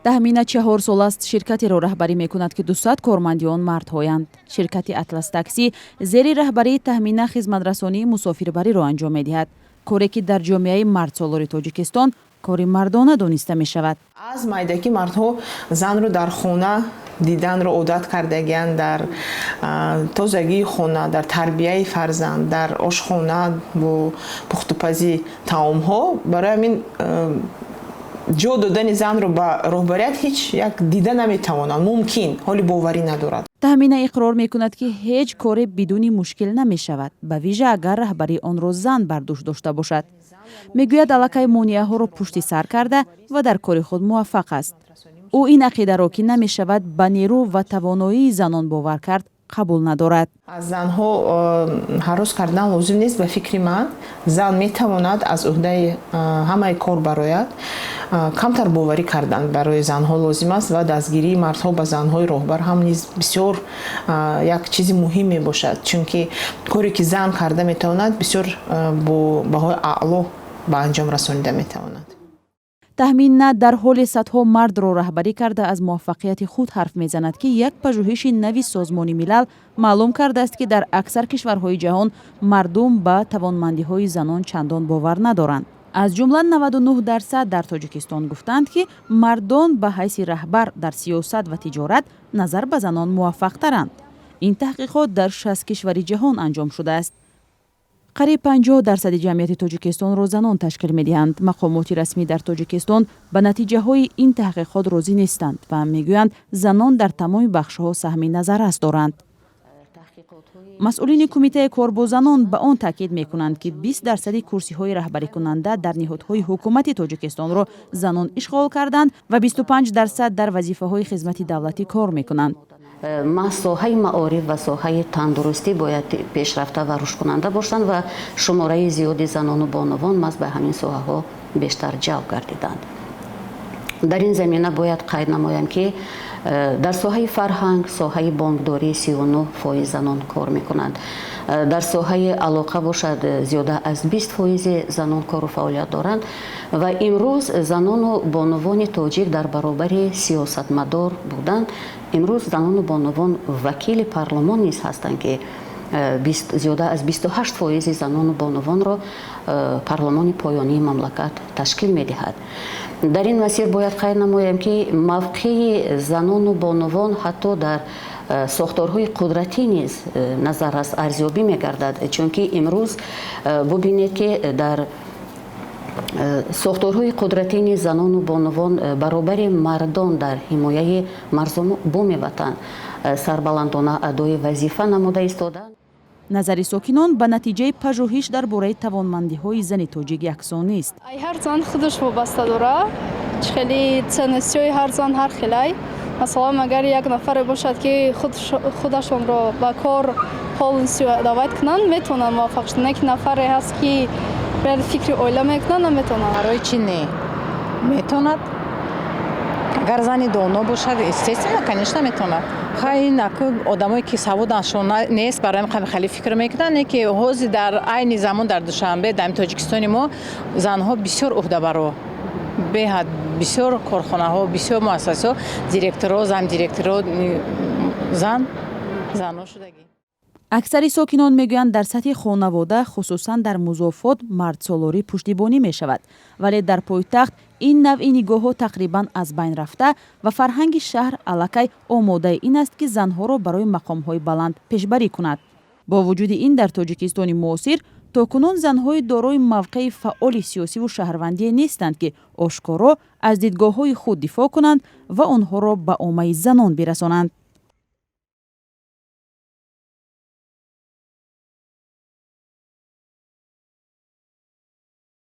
Таҳмина 4 сол аст ширкатеро раҳбарӣ мекунад, ки 200 корманди он мардҳоянд. Ширкати «Атлас Таксӣ» зери раҳбарии Таҳмина хизматрасонии мусофирбариро анҷом медиҳад, коре ки дар ҷомеаи мардсолори Тоҷикистон кори мардона дониста мешавад. Аз майдакӣ мардҳо занро дар хона диданро одат кардагианд, дар тозагии хона, дар тарбияи фарзанд, дар ошхона бо пухтупази таомҳо. Барои ҳамин ҷо додани занро ба роҳбарият ҳеҷ як дида наметавонанд, мумкин ҳоли боварӣ надорад. Таҳмина иқрор мекунад, ки ҳеҷ коре бидуни мушкил намешавад, ба вижа агар раҳбарии онро зан бар дӯш дошта бошад. Мегӯяд, аллакай монеаҳоро пушти сар карда ва дар кори худ муваффақ аст. Ӯ ин ақидаро, ки намешавад ба нерӯ ва тавоноии занон бовар кард, қабул надорад. Аз занҳо ҳарос кардан лозим нест. Ба фикри ман, зан метавонад аз ӯҳдаи ҳамаи кор барояд. Камтар боварӣ кардан барои занҳо лозим аст ва дастгирии мардҳо ба занҳои роҳбар ҳам низ бисёр як чизи муҳим мебошад, чунки коре ки зан карда метавонад, бисёр бо баҳои аъло ба анҷом расонида метавонад. Таҳмина дар ҳоле садҳо мардро раҳбарӣ карда, аз муваффақияти худ ҳарф мезанад, ки як пажӯҳиши нави Созмони Милал маълум кардааст, ки дар аксар кишварҳои ҷаҳон мардум ба тавонмандиҳои занон чандон бовар надоранд. Аз ҷумла 99% дар Тоҷикистон гуфтанд, ки мардон ба ҳайси раҳбар дар сиёсат ва тиҷорат назар ба занон муваффақтаранд. Ин таҳқиқот дар 60 кишвари ҷаҳон анҷом шудааст. Қариб 50% ҷамъияти Тоҷикистонро занон ташкил медиҳанд. Мақомоти расмӣ дар Тоҷикистон ба натиҷаҳои ин таҳқиқот розӣ нестанд ва мегӯянд, занон дар тамоми бахшҳо саҳми назаррас доранд. Масъулини Кумитаи кор бо занон ба он таъкид мекунанд, ки 20% курсиҳои раҳбарикунанда дар ниҳодҳои ҳукумати Тоҷикистонро занон ишғол карданд ва 25% дар вазифаҳои хизмати давлатӣ кор мекунанд. Маҳз соҳаи маориф ва соҳаи тандурустӣ бояд пешрафта ва рушдкунанда бошанд ва шумораи зиёди занону бонувон маҳз ба ҳамин соҳаҳо бештар ҷалб гардиданд. Дар ин замина бояд қайд намоям, ки дар соҳаи фарҳанг, соҳаи бонкдорӣ 39% занон кор мекунанд. Дар соҳаи алоқа бошад, зиёда аз 20% занон кору фаъолият доранд. Ва имрӯз занону бонувони тоҷик дар баробари сиёсатмадор будан, имрӯз занону бонувон вакили парлумон низ ҳастанд, ки зиёда аз 28% занону бонувонро парлумони поёнии мамлакат ташкил медиҳад. Дар ин масир бояд қайд намоем, ки мавқеи занону бонувон ҳатто дар сохторҳои қудратӣ низ назаррас арзёбӣ мегардад, чунки имрӯз бубинед, ки дар сохторҳои қудратӣ низ занону бонувон баробари мардон дар ҳимояи марзу буми ватан сарбаландона адои вазифа намуда истоданд. Назари сокинон ба натиҷаи пажӯҳиш дар бораи тавонмандиҳои зани тоҷик яксон нест. Ай ҳар зан худаш вобаста дора, чӣ хеле ценностиҳои ҳар зан ҳар хелай. Масалан, агар як нафаре бошад, ки худашонро ба кор полностью даъват кунанд, метавонанд муваффақ шуд. Не ки нафаре ҳаст, ки бояд фикри оила мекунад, наметавонад. Барои чӣ не? Метавонад. Агар зани доно бошад, естественно, конечно, метавонад. Хай, ин аку одамое ки саводашон нест, барои ҳам хеле фикр мекунанд, не ки ҳозир дар айни замон дар Душанбе, дар Тоҷикистони мо занҳо бисёр ӯҳдабаро, беҳад бисёр корхонаҳо, бисёр муассасаҳо директоро, замдиректоро зан, занҳо шудагӣ. Аксари сокинон мегӯянд, дар сатҳи хонавода, хусусан дар музофот, мардсолорӣ пуштибонӣ мешавад, вале дар пойтахт ин навъи нигоҳҳо тақрибан аз байн рафта ва фарҳанги шаҳр аллакай омодаи ин аст, ки занҳоро барои мақомҳои баланд пешбарӣ кунад. Бо вуҷуди ин, дар Тоҷикистони муосир то кунун занҳои дорои мавқеи фаъоли сиёсиву шаҳрвандие нестанд, ки ошкоро аз дидгоҳҳои худ дифоъ кунанд ва онҳоро ба оммаи занон бирасонанд.